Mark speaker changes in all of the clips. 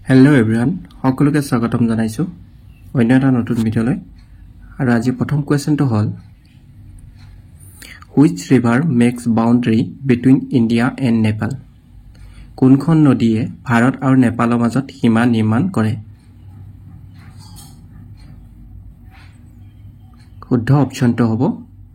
Speaker 1: Hello' everyone, সকলোকে স্বাগতম জনাইছোঁ অন্য এটা নতুন ভিডিঅ'লৈ। আৰু আজি প্ৰথম কুৱেশ্যনটো হ'ল, which river makes boundary between India and Nepal? কোনখন নদীয়ে ভাৰত আৰু নেপালৰ মাজত সীমা নিৰ্মাণ কৰে? শুদ্ধ অপশ্যনটো হ'ব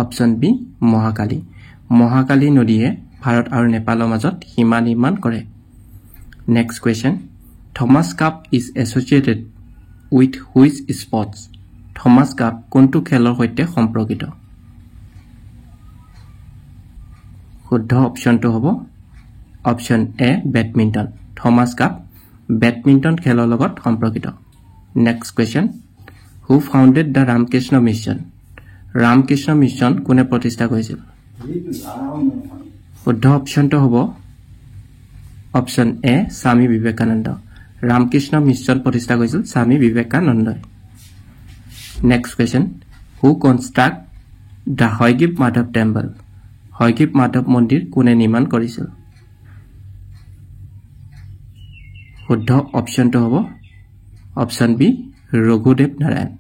Speaker 1: অপশ্যন বি, মহাকালী। মহাকালী নদীয়ে ভাৰত আৰু নেপালৰ মাজত সীমা নিৰ্মাণ কৰে। Next question, Thomas Cup is associated with which sports? Thomas Cup কোনটো খেলৰ সৈতে সম্পৰ্কিত? শুদ্ধ অপশ্যনটো হ'ব option A, badminton. Thomas Cup badminton খেলৰ লগত সম্পৰ্কিত। Next question, who founded the Ramakrishna Mission? Ramakrishna Mission কোনে প্ৰতিষ্ঠা কৰিছিল? শুদ্ধ অপশ্যনটো হ'ব option A, Swami Vivekananda. Ramakrishna mission প্ৰতিষ্ঠা কৰিছিল স্বামী বিবেকানন্দই। Next question, who construct the Hayagriva Madhava temple? Hayagriva Madhava মন্দিৰ কোনে নিৰ্মাণ কৰিছিল? শুদ্ধ অপশ্যনটো হ'ব অপশ্যন বি, ৰঘুদেৱ নাৰায়ণ।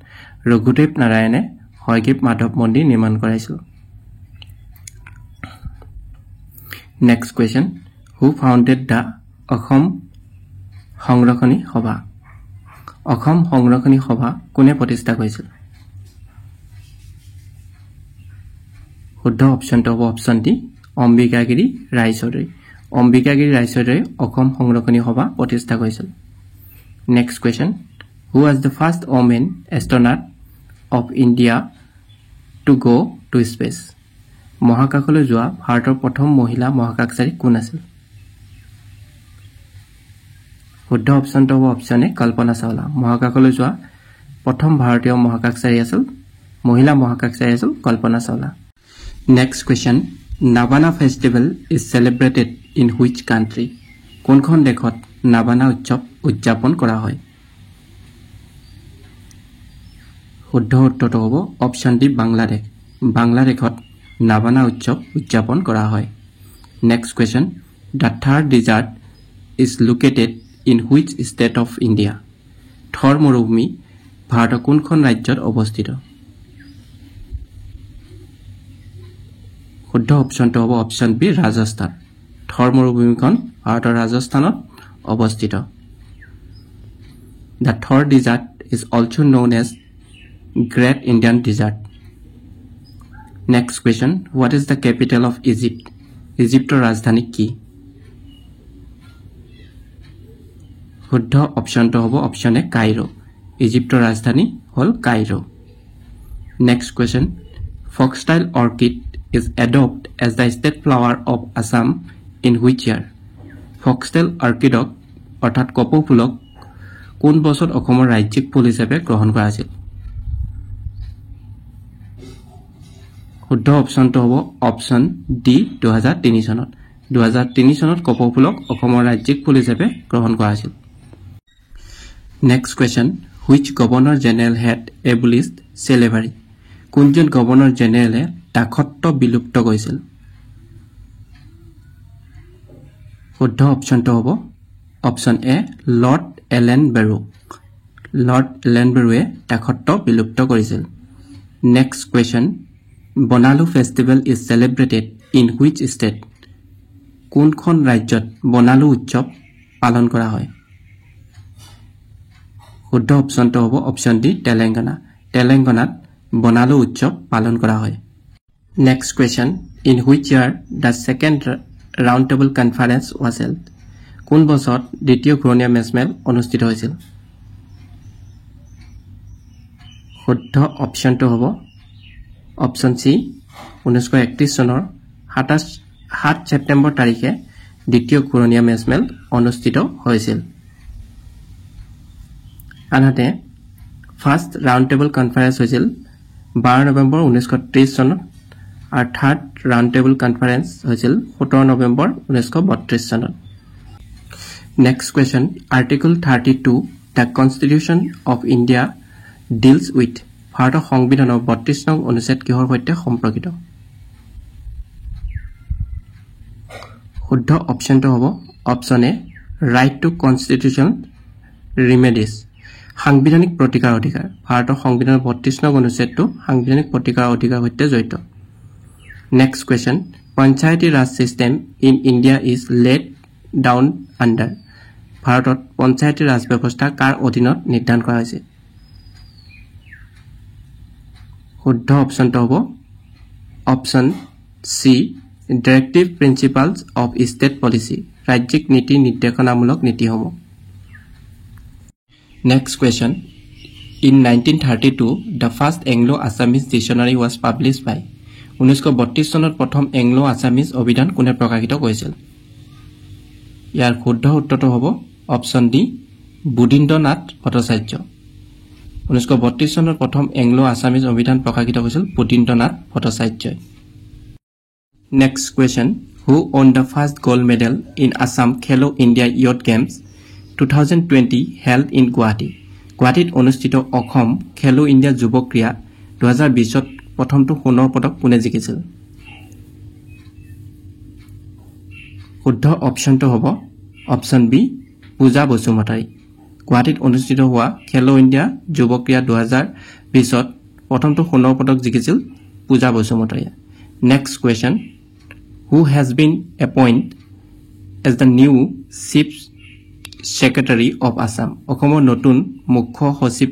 Speaker 1: ৰঘুদেৱ নাৰায়ণে হয়গ্ৰীৱ মাধৱ মন্দিৰ নিৰ্মাণ কৰাইছিল। Next question, who founded the Assam Sanrakshani Sabha? Assam Sanrakshani Sabha কোনে প্ৰতিষ্ঠা কৰিছিল? শুদ্ধ অপশ্যনটো হ'ব অপশ্যন ডি, অম্বিকাগিৰি ৰায়চৌধুৰী। অম্বিকাগিৰি ৰায়চৌধুৰীয়ে অসম সংৰক্ষণী সভা প্ৰতিষ্ঠা কৰিছিল। Next question, who was the first women astronaut of India to go' to space? মহাকাশলৈ যোৱা ভাৰতৰ প্ৰথম মহিলা মহাকাশচাৰী কোন আছিল? শুদ্ধ অপশ্যনটো হ'ব অপশ্যন এ, কল্পনা চাওলা। মহাকাশলৈ যোৱা প্ৰথম ভাৰতীয় মহাকাশচাৰী আছিল, মহিলা মহাকাশচাৰী আছিল Kalpana Chawla. Next question, Nabanna festival is celebrated in which country? কোনখন দেশত নাবানা উৎসৱ উদযাপন কৰা হয়? শুদ্ধ উত্তৰটো হ'ব অপশ্যন ডি, বাংলাদেশ। বাংলাদেশত নাবানা উৎসৱ উদযাপন কৰা হয়। Next question, the Thar desert is located in which state of India? থৰ মৰুভূমি ভাৰতৰ কোনখন ৰাজ্যত অৱস্থিত? শুদ্ধ অপশ্যনটো হ'ব অপশ্যন বি, ৰাজস্থান। থৰ মৰুভূমিখন ভাৰতৰ ৰাজস্থানত অৱস্থিত। The Thar desert is also known as great Indian desert. Next question, what is the capital of Egypt? ইজিপ্তৰ ৰাজধানী কি? শুদ্ধ অপশ্যনটো হ'ব অপশ্যন এ, কাইৰ'। ইজিপ্তৰ ৰাজধানী হ'ল Cairo. Next question, foxtail orchid is adopt as the state flower of Assam in which year? Foxtail অৰ্কিডক অৰ্থাৎ কপৌ ফুলক কোন বছৰত অসমৰ ৰাজ্যিক ফুল হিচাপে গ্ৰহণ কৰা হৈছিল? শুদ্ধ অপশ্যনটো হ'ব অপশ্যন ডি, 2003 চনত। 2003 চনত কপৌ ফুলক অসমৰ ৰাজ্যিক ফুল হিচাপে গ্ৰহণ কৰা হৈছিল। Next question, which governor general had abolished slavery? কোনজন গভৰ্ণৰ জেনেৰেলে দাসত্ব বিলুপ্ত কৰিছিল? শুদ্ধ অপশ্যনটো হ'ব অপশ্যন এ, লৰ্ড এলেনবেৰো। লৰ্ড এলেনবেৰোৱে দাসত্ব বিলুপ্ত কৰিছিল। Next question, Bonalu festival is celebrated in which state? কোনখন ৰাজ্যত বনালু উৎসৱ পালন কৰা হয়? শুদ্ধ অপশ্যনটো হ'ব অপশ্যন ডি, তেলেংগানা। তেলেংগানাত বনালু উৎসৱ পালন কৰা হয়। Next question, in which year the second round table conference was held? কোন বছৰত দ্বিতীয় ঘূৰণীয়া মেজমেল অনুষ্ঠিত হৈছিল? শুদ্ধ অপশ্যনটো হ'ব অপশ্যন চি, 1931 চনৰ 7 ছেপ্টেম্বৰ তাৰিখে দ্বিতীয় ঘূৰণীয়া মেজমেল অনুষ্ঠিত হৈছিল। আনহাতে ফাৰ্ষ্ট ৰাউণ্ড টেবল কনফাৰেন্স হৈছিল 12 নৱেম্বৰ 1930 চনত আৰু থাৰ্ড ৰাউণ্ড টেবল কনফাৰেন্স হৈছিল 17 নৱেম্বৰ 1932 চনত। Next question, article 32 the constitution of India deals with? ভাৰতৰ সংবিধানৰ 32 নং অনুচ্ছেদ কিহৰ সৈতে সম্পৰ্কিত? শুদ্ধ অপশ্যনটো হ'ব option A, right to constitution remedies. সাংবিধানিক প্ৰতিকাৰ অধিকাৰ। ভাৰতৰ সংবিধানৰ 32 নং অনুচ্ছেদটো সাংবিধানিক প্ৰতিকাৰৰ অধিকাৰৰ সৈতে জড়িত। Next question, Panchayati Raj system in India is laid down under. ভাৰতত পঞ্চায়তী ৰাজ ব্যৱস্থা কাৰ অধীনত নিৰ্ধাৰণ কৰা হৈছে? শুদ্ধ অপশ্যনটো হ'ব option C, directive principles of state policy, ৰাজ্যিক নীতি নিৰ্দেশনামূলক নীতিসমূহ। Next question, in 1932 the first Anglo Assamese dictionary was publish by. 1932 চনত প্ৰথম এংলো আছামিজ অভিধান কোনে প্ৰকাশিত কৰিছিল? ইয়াৰ শুদ্ধ উত্তৰটো হ'ব অপশ্যন ডি, বুধীন্দ্ৰনাথ ভট্টাচাৰ্য। 1932 চনত প্ৰথম এংলো আছামিজ অভিধান প্ৰকাশিত কৰিছিল বুধীন্দ্ৰনাথ ভট্টাচাৰ্যই। Next question, who won the first gold medal in Assam Khelo India Youth Games 2020 held in Guwahati? গুৱাহাটীত অনুষ্ঠিত অসম খেলো ইণ্ডিয়া যুৱ ক্ৰীড়া 2020ত প্ৰথমটো সোণৰ পদক কোনে জিকিছিল? শুদ্ধ অপশ্যনটো হ'ব অপশ্যন বি, পূজা বসুমতাৰী। গুৱাহাটীত অনুষ্ঠিত হোৱা খেলো ইণ্ডিয়া যুৱ ক্ৰীড়া 2020ত প্ৰথমটো সোণৰ পদক জিকিছিল পূজা বসুমতাৰীয়ে। Next question, who has been appoint as the new chief secretary of Assam? অসমৰ নতুন মুখ্য সচিব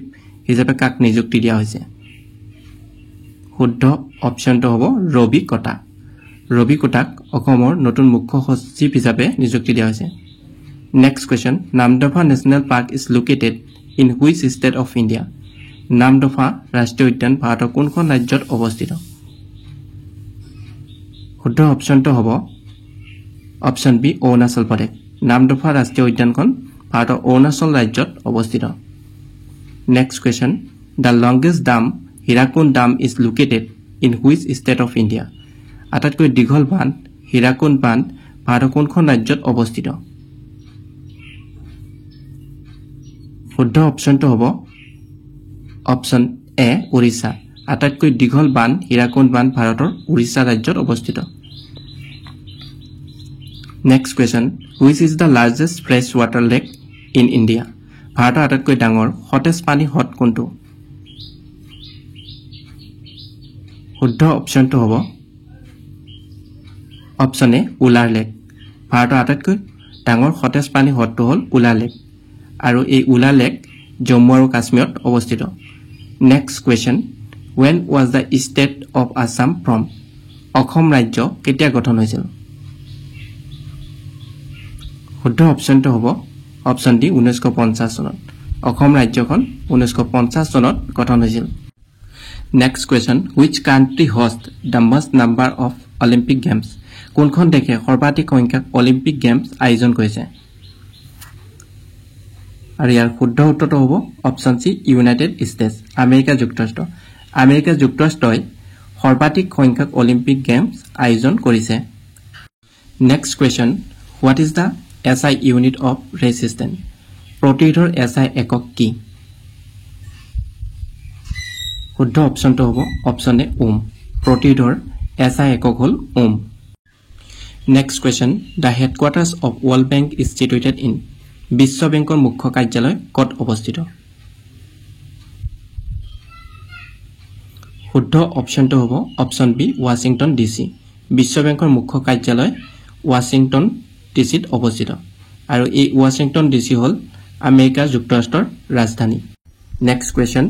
Speaker 1: হিচাপে কাক নিযুক্তি দিয়া হৈছে? শুদ্ধ অপশ্যনটো হ'ব ৰবি কোটা। ৰবি কোটাক অসমৰ নতুন মুখ্য সচিব হিচাপে নিযুক্তি দিয়া হৈছে। Next question, Namdapha national park is located in which state of India? Namdapha ৰাষ্ট্ৰীয় উদ্যান ভাৰতৰ কোনখন ৰাজ্যত অৱস্থিত? শুদ্ধ অপশ্যনটো হ'ব অপশ্যন বি, অৰুণাচল প্ৰদেশ। নামদফা ৰাষ্ট্ৰীয় উদ্যানখন ভাৰতৰ অৰুণাচল ৰাজ্যত অৱস্থিত। Next question, the longest dam Hirakud dam is located in which state of India? আটাইতকৈ দীঘল বান্ধ হীৰাকুণ্ড বান্ধ ভাৰতৰ কোনখন ৰাজ্যত অৱস্থিত? শুদ্ধ অপশ্যনটো হ'ব অপশ্যন এ, উৰিষ্যা। আটাইতকৈ দীঘল বান্ধ হীৰাকুণ্ড বান্ধ ভাৰতৰ উৰিষ্যা ৰাজ্যত অৱস্থিত। Next question, which is the largest fresh water lake in India? ভাৰতৰ আটাইতকৈ ডাঙৰ সতেজ পানী হ্ৰদ কোনটো? শুদ্ধ অপশ্যনটো হ'ব অপশ্যন এ, উলাৰ লেক। ভাৰতৰ আটাইতকৈ ডাঙৰ সতেজ পানী হ্ৰদটো হ'ল উলাৰ লেক আৰু এই উলাৰ লেক জম্মু আৰু কাশ্মীৰত অৱস্থিত। Next question, when was the state of Assam form? Assam ৰাজ্য কেতিয়া গঠন হৈছিল? শুদ্ধ অপশ্যনটো হ'ব অপশ্যন ডি, 1950 চনত। অসম ৰাজ্যখন 1950 চনত গঠন হৈছিল। Next question, which country host the most number of Olympic games? কোনখন দেশে সৰ্বাধিক সংখ্যক অলিম্পিক গেমছ আয়োজন কৰিছে? আৰু ইয়াৰ শুদ্ধ উত্তৰটো হ'ব option C, United states, America যুক্তৰাষ্ট্ৰ। আমেৰিকা যুক্তৰাষ্ট্ৰই সৰ্বাধিক সংখ্যক অলিম্পিক গেমছ আয়োজন কৰিছে। Next question, what is the SI unit of resistance? প্ৰতিৰোধৰ এছ I একক কি? শুদ্ধ অপশ্যনটো হ'ব অপশ্যন এ, ওম। প্ৰতিৰোধৰ এছ I একক হ'ল ohm. Next question, the headquarters of World Bank is situated in? বিশ্ব বেংকৰ মুখ্য কাৰ্যালয় ক'ত অৱস্থিত? শুদ্ধ অপশ্যনটো হ'ব option B, Washington D C. বিশ্ব বেংকৰ মুখ্য কাৰ্যালয় ৱাশ্বিংটন ডি চিত অৱস্থিত আৰু এই ৱাশ্বিংটন ডি চি হ'ল আমেৰিকা যুক্তৰাষ্ট্ৰৰ ৰাজধানী। Next question,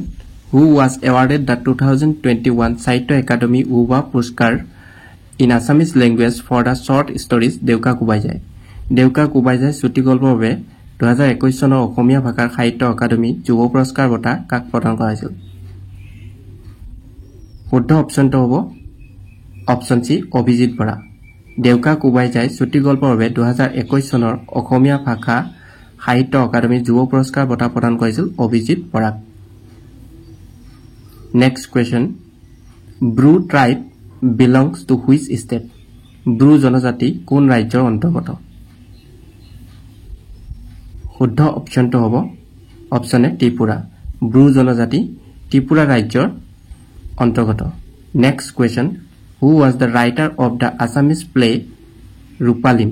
Speaker 1: who was awarded the 2021 Sahitya Akademi Yuva Puraskar in Assamese language for the short stories Deuka Kobai Jay? Deuka Kobai যায় চুটিগল্পৰ বাবে 2021 চনৰ অসমীয়া ভাষাৰ সাহিত্য অকাডেমী যুৱ পুৰস্কাৰ বঁটা কাক প্ৰদান কৰা হৈছিল? শুদ্ধ অপশ্যনটো হ'ব অপশ্যন চি, অভিজিত বৰা। ডেউকা কোবাই যায় চুটিগল্পৰ বাবে 2021 চনৰ অসমীয়া ভাষা সাহিত্য অকাডেমী যুৱ পুৰস্কাৰ বঁটা প্ৰদান কৰিছিল অভিজিত বৰাক। Next question, Bru tribe belongs to which state? Bru জনজাতি কোন ৰাজ্যৰ অন্তৰ্গত? শুদ্ধ অপশ্যনটো হ'ব অপশ্যন এ, ত্ৰিপুৰা। ব্ৰু জনজাতি ত্ৰিপুৰা ৰাজ্যৰ অন্তৰ্গত। Next question, who was the writer of the Assamese play Rupalim?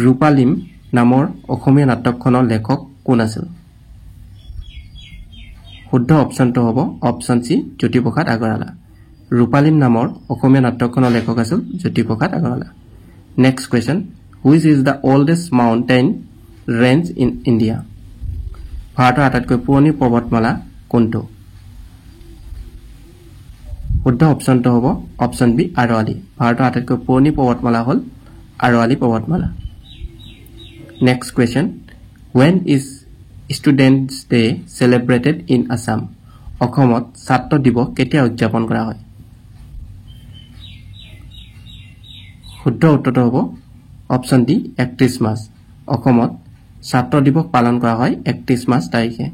Speaker 1: Rupalim নামৰ অসমীয়া নাটকখনৰ লেখক কোন আছিল? শুদ্ধ অপশ্যনটো হ'ব অপশ্যন চি, জ্যোতিপ্ৰসাদ আগৰৱালা। ৰূপালীম নামৰ অসমীয়া নাটকখনৰ লেখক আছিল Jyotiprasad Agarwala. Next question, which is the oldest mountain range in India? ভাৰতৰ আটাইতকৈ পুৰণি পৰ্বতমালা কোনটো? শুদ্ধ অপশ্যনটো হ'ব অপশ্যন বি, আৰৱালী। ভাৰতৰ আটাইতকৈ পুৰণি পৰ্বতমালা হ'ল আৰৱালী পৰ্বতমালা। Next question, when is Students Day celebrated in Assam? অসমত ছাত্ৰ দিৱস কেতিয়া উদযাপন কৰা হয়? শুদ্ধ উত্তৰটো হ'ব অপশ্যন ডি, 31 মাৰ্চ। অসমত ছাত্ৰ দিৱস পালন কৰা হয় 31 মাৰ্চ তাৰিখে।